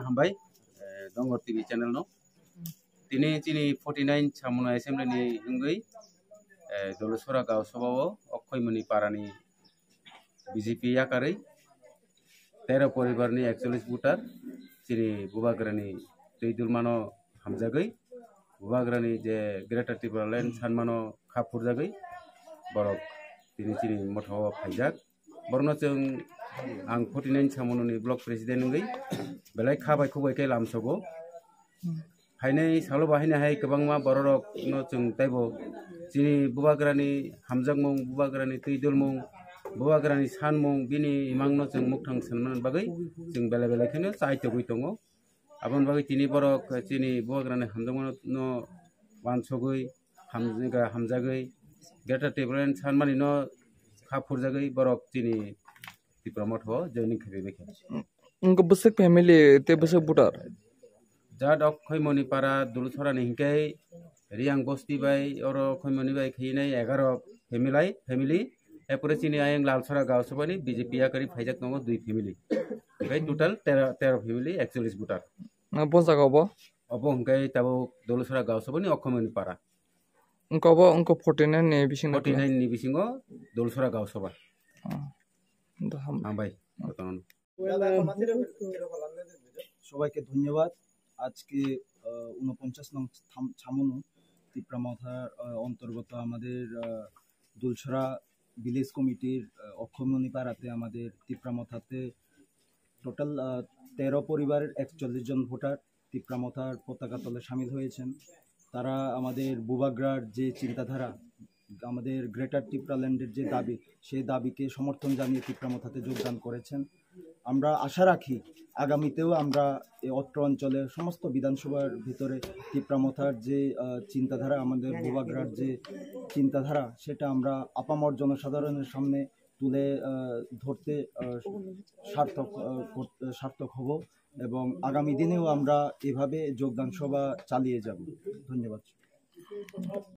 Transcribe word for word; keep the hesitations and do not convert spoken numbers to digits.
Hambai, eh, Dongor T V channel no. Tini chini forty nine Samono Assembly ni hingwi, eh, Dolusora Gausaba o Okhoimoni Parani B J P yakarwi tero poribar ni ekchollish voter chini Bubagrani twi dulmano hamjagwi, Bubagrani je Greater Tipraland sanmano kha phurjagwi borok tini chini motha o phaijak. Borokno chwng ang forty nine Samono ni block president wngwi belai kha bai khuk bai khe lamsogo. Phainai salo bo haino hai kwbangma bororokno chwng teibo chini Bubagrani hamjakmung, Bubagrani twi dulmung, Bubagrani sanmung, bini imangno chwng mukthang sanmani bagwi chwng belai belai kheno chai togwi tongo. Aboni bagwi tini borok chini Bubagrani hamjakmano wansugwi, hamjagwi, Greater Tipraland sanmani no kha phurjagwi borok chini Tipra Motha o joining khlaiwi kha. Wngkha bwswk family tei bwswk voter? Jat Okhoimoni Para Dulusorani hinkhe Riang Bosti bai oro Okhoimoni bai khainai egaro family, family. Epore chini ayang Lalsora Gausabani B J P yakarwi phaijak tongo dui family. Hinkhe total tero, tero family, ekchollish voter. Na bo jaga bo? Obo hinkhe tabuk Dolusora Gausabani Okhoimoni Para. Wngkha bo wngkha forty nine ni bisingo. Forty nine ni bisingo Dolusora Gausaba. Oh. Hambai. সবাইকে ধন্যবাদ। আজকে আহ, ঊনপঞ্চাশ নং থাম- ছামনু তিপ্রা মথার আহ, অন্তর্গত আমাদের আহ, দুলছড়া ভিলেজ কমিটির আহ, অক্ষমণি পাড়াতে আমাদের তিপ্রা মথাতে টোটাল তেরো পরিবারের একচল্লিশ জন ভোটার তিপ্রা মথার পতাকা তলে সামিল হয়েছেন। তারা আমাদের বুবাগ্রার যে চিন্তাধারা, আমাদের গ্রেটার টিপ্রাল্যান্ডের যে দাবি, সেই দাবিকে সমর্থন জানিয়ে তিপ্রা মথাতে যোগদান করেছেন। আমরা আশা রাখি আগামীতেও আমরা এই অত্র অঞ্চলের সমস্ত বিধানসভার ভিতরে তিপ্রা মথার যে আহ, চিন্তাধারা, আমাদের বুবাগ্রার যে চিন্তাধারা, সেটা আমরা আপামর জনসাধারণের সামনে তুলে আহ, ধরতে আহ, সার্থক আহ, করতে- সার্থক হব এবং আগামী দিনেও আমরা এভাবে যোগদান সভা চালিয়ে যাব। ধন্যবাদ।